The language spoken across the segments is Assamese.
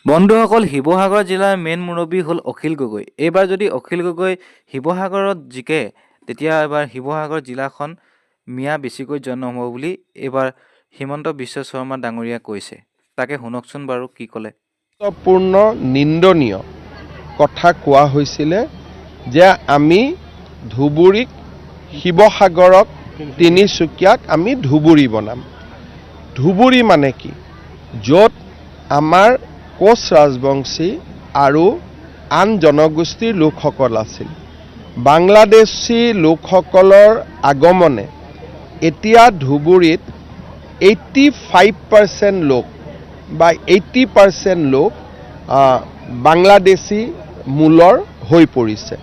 বন্ধুসকল, শিৱসাগৰ জিলাৰ মেইন মুৰব্বী হ'ল অখিল গগৈ। এইবাৰ যদি অখিল গগৈ শিৱসাগৰত জিকে, তেতিয়া এইবাৰ শিৱসাগৰ জিলাখন মিয়া বেছিকৈ জন্ম হ'ব বুলি এইবাৰ হিমন্ত বিশ্ব শৰ্মা ডাঙৰীয়াই কৈছে। তাকে শুনকচোন বাৰু কি ক'লে। গুৰুত্বপূৰ্ণ নিন্দনীয় কথা কোৱা হৈছিলে যে আমি ধুবুৰীক, শিৱসাগৰক, তিনিচুকীয়াক আমি ধুবুৰী বনাম। ধুবুৰী মানে কি? য'ত আমাৰ কোচ ৰাজবংশী আৰু আন জনগোষ্ঠীৰ লোকসকল আছিল। বাংলাদেশী লোকসকলৰ আগমনে এতিয়া ধুবুৰীত 85% লোক বা 80% লোক বাংলাদেশী মূলৰ হৈ পৰিছে।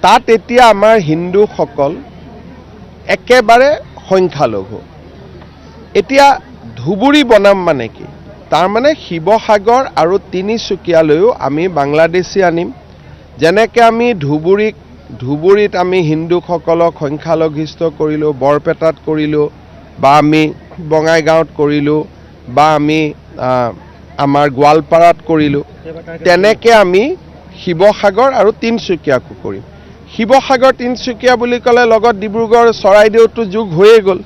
তাত এতিয়া আমাৰ হিন্দুসকল একেবাৰে সংখ্যালঘু। এতিয়া ধুবুৰী বনাম মানে কি? তাৰমানে শিৱসাগৰ আৰু তিনিচুকীয়ালৈও আমি বাংলাদেশী আনিম। যেনেকৈ আমি ধুবুৰীত আমি হিন্দুসকলক সংখ্যালঘিষ্ঠ কৰিলোঁ, বৰপেটাত কৰিলোঁ বা আমি বঙাইগাঁৱত কৰিলোঁ বা আমি আমাৰ গোৱালপাৰাত কৰিলোঁ, তেনেকৈ আমি শিৱসাগৰ আৰু তিনিচুকীয়াকো কৰিম। শিৱসাগৰ, তিনিচুকীয়া বুলি ক'লে লগত ডিব্ৰুগড়, চৰাইদেউতো যোগ হৈয়ে গ'ল।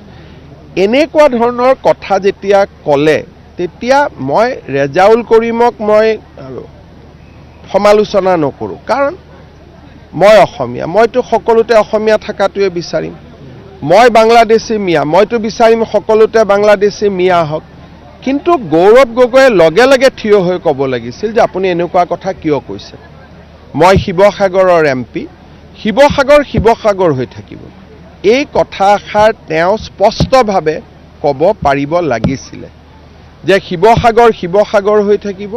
এনেকুৱা ধৰণৰ কথা যেতিয়া ক'লে, তেতিয়া মই ৰেজাউল কৰিমক মই সমালোচনা নকৰোঁ, কাৰণ মই অসমীয়া, মইতো সকলোতে অসমীয়া থকাটোৱে বিচাৰিম। মই বাংলাদেশী মিয়া, মইতো বিচাৰিম সকলোতে বাংলাদেশী মিয়া হওক। কিন্তু গৌৰৱ গগৈয়ে লগে লগে থিয় হৈ ক'ব লাগিছিল যে আপুনি এনেকুৱা কথা কিয় কৈছে? মই শিৱসাগৰৰ এমপি, শিৱসাগৰ শিৱসাগৰ হৈ থাকিব। এই কথাষাৰ তেওঁ স্পষ্টভাৱে ক'ব পাৰিব লাগিছিলে যে শিৱসাগৰ শিৱসাগৰ হৈ থাকিব,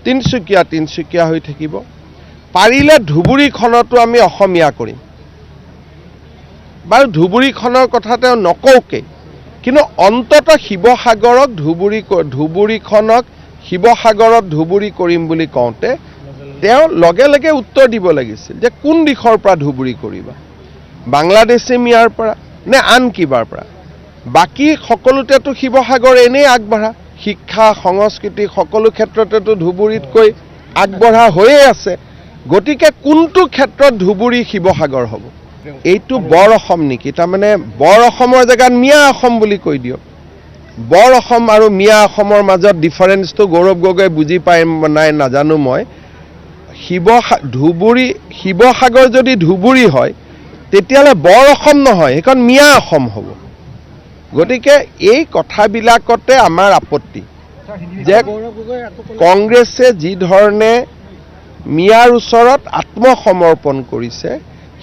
তিনিচুকীয়া তিনিচুকীয়া হৈ থাকিব, পাৰিলে ধুবুৰীখনতো আমি অসমীয়া কৰিম। বাৰু ধুবুৰীখনৰ কথা তেওঁ নকওঁকেই, কিন্তু অন্ততঃ শিৱসাগৰক ধুবুৰী, ধুবুৰীখনক শিৱসাগৰত ধুবুৰী কৰিম বুলি কওঁতে তেওঁ লগে লগে উত্তৰ দিব লাগিছিল যে কোন দিশৰ পৰা ধুবুৰী কৰিবা, বাংলাদেশী মিয়াৰ পৰা নে আন কিবাৰ পৰা? বাকী সকলোতেতো শিৱসাগৰ এনেই আগবঢ়া, শিক্ষা, সংস্কৃতি সকলো ক্ষেত্ৰতেতো ধুবুৰীতকৈ আগবঢ়া হৈয়ে আছে। গতিকে কোনটো ক্ষেত্ৰত ধুবুৰী শিৱসাগৰ হ'ব? এইটো বৰ অসম নেকি? তাৰমানে বৰ অসমৰ জেগাত মিয়া অসম বুলি কৈ দিয়ক। বৰ অসম আৰু মিয়া অসমৰ মাজত ডিফাৰেঞ্চটো গৌৰৱ গগৈয়ে বুজি পায় নাই নাজানো মই। ধুবুৰী, শিৱসাগৰ যদি ধুবুৰী হয়, তেতিয়াহ'লে বৰ অসম নহয়, সেইখন মিয়া অসম হ'ব। গতিকে এই কথাবিলাকতে আমাৰ আপত্তি যে কংগ্ৰেছে যি ধৰণে মিয়াৰ ওচৰত আত্মসমৰ্পণ কৰিছে,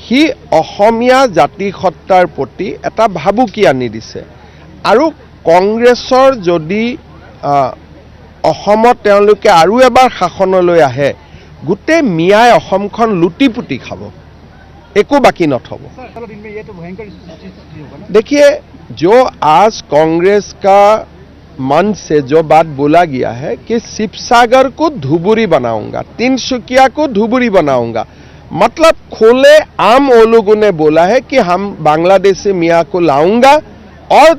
সি অসমীয়া জাতিসত্তাৰ প্ৰতি এটা ভাবুকি আনি দিছে। আৰু কংগ্ৰেছৰ যদি অসমত তেওঁলোকে আৰু এবাৰ শাসনলৈ আহে, গোটেই মিয়াই অসমখন লুটি পুটি খাব, একো বাকী নথব। देखिए, जो आज कांग्रेस का मंच से जो बात बोला गया है कि शिवसागर को धुबुरी बनाऊंगा, तिनसुकिया को धुबुरी बनाऊंगा, मतलब खुले आम वो लोगों ने बोला है कि हम बांग्लादेशी मियाँ को लाऊंगा और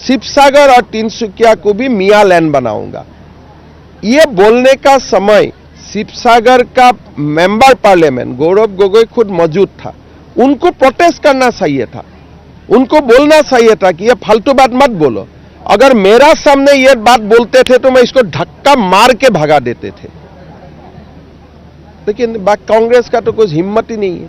शिवसागर और तिनसुकिया को भी मियाँ लैंड बनाऊंगा। ये बोलने का समय शिवसागर का मेंबर पार्लियामेंट गौरव गोगोई खुद मौजूद था, उनको प्रोटेस्ट करना चाहिए था, उनको बोलना चाहिए था कि ये फालतू बात मत बोलो। अगर मेरा सामने ये बात बोलते थे तो मैं इसको धक्का मार के भगा देते थे, लेकिन कांग्रेस का तो कुछ हिम्मत ही नहीं है।